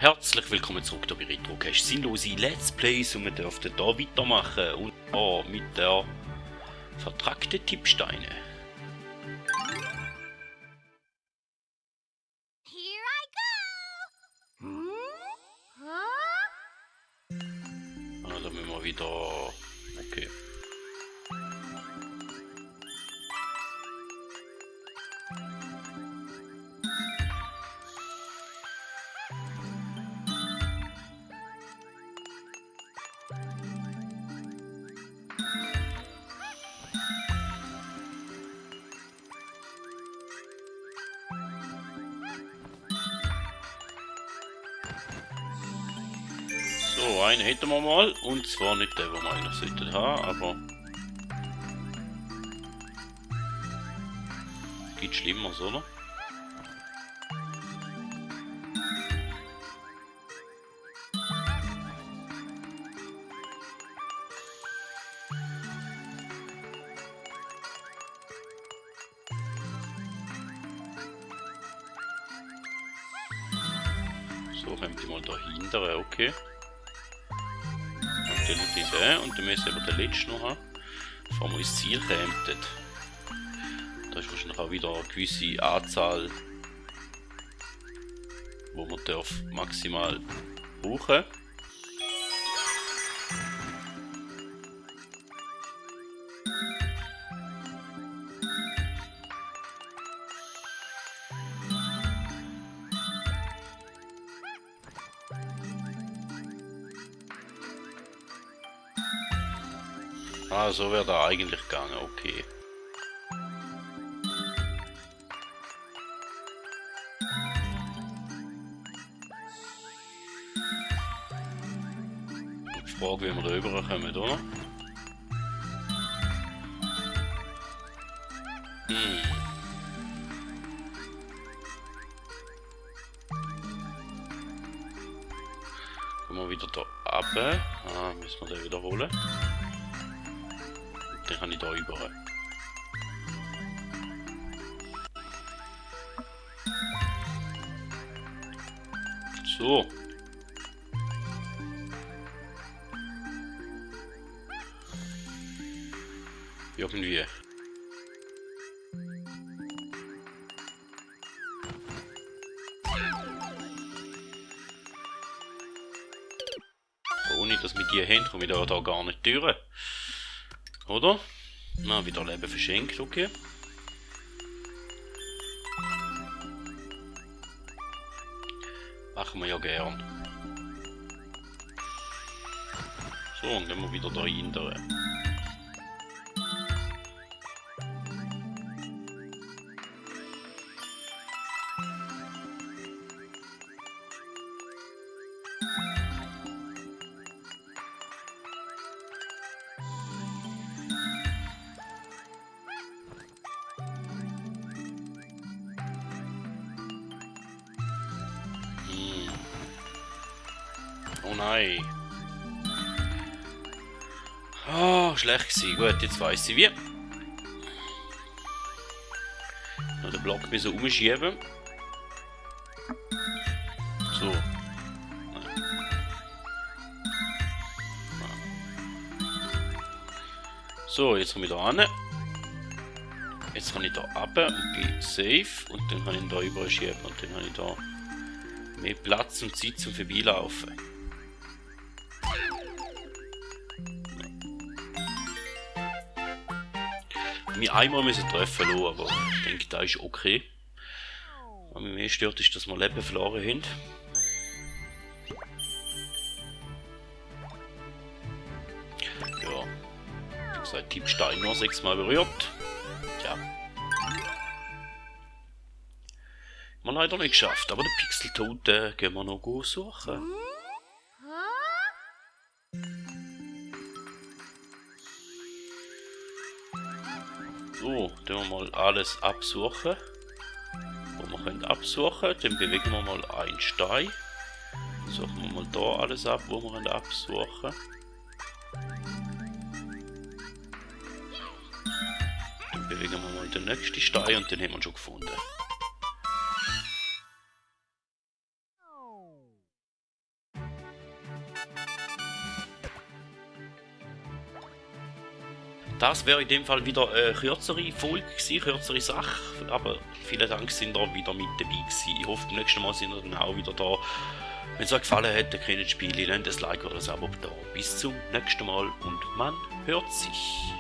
Herzlich willkommen zurück hier bei RetroCache. Sinnlose Let's Plays und wir dürfen hier weitermachen. Und zwar mit der vertrackten Tippsteine. Here I go! Huh? Da müssen wir wieder... Okay. So, einen hätten wir mal. Und zwar nicht den, den wir eigentlich sollten haben, aber... Gibt Schlimmeres, oder? So, kommt die mal dahinter, okay. Und dann den und dann müssen wir den letzten noch haben, bevor wir ins Ziel kommen. Da ist wahrscheinlich auch wieder eine gewisse Anzahl, wo man darf maximal brauchen. Ah, so wäre da eigentlich gegangen, okay. Die Frage, wie wir da rüberkommen, oder? Gehen wir wieder da runter. Ah, müssen wir den wiederholen. Den kann ich da rüber. So. Irgendwie. Ohne dass mit die Hände komme ich da gar nicht durch. Oder? Na, wieder Leben verschenkt, okay. Machen wir ja gern. So, und gehen wir wieder dahinter. Oh nein. Ah, schlecht gewesen. Gut, jetzt weiss ich wie. Noch den Block müssen umschieben. So. So, jetzt komme ich da hin. Jetzt kann ich da runter und bin safe. Und dann kann ich da überschieben. Und dann habe ich da mehr Platz und Zeit zum Vorbeilaufen. Wir einmal müssen treffen lassen, aber ich denke, das ist okay. Was mich mehr stört, ist, dass wir Leben verloren haben. Ja, wie gesagt, Tippstein nur 6-mal berührt. Tja. Haben wir leider nicht geschafft, aber den Pixeltoten gehen wir noch suchen. So, dann wir mal alles absuchen, wo wir können absuchen. Dann bewegen wir mal einen Stein. Suchen wir mal da alles ab, wo wir können absuchen. Dann bewegen wir mal den nächsten Stein und den haben wir schon gefunden. das wäre in dem Fall wieder eine kürzere Folge gewesen, kürzere Sache. Aber vielen Dank, sind ihr wieder mit dabei gewesen. Ich hoffe, beim nächsten Mal sind ihr dann auch wieder da. Wenn es euch gefallen hat, dann könnt ihr das Spiel, lasst ein Like oder ein Abo da. Bis zum nächsten Mal und man hört sich.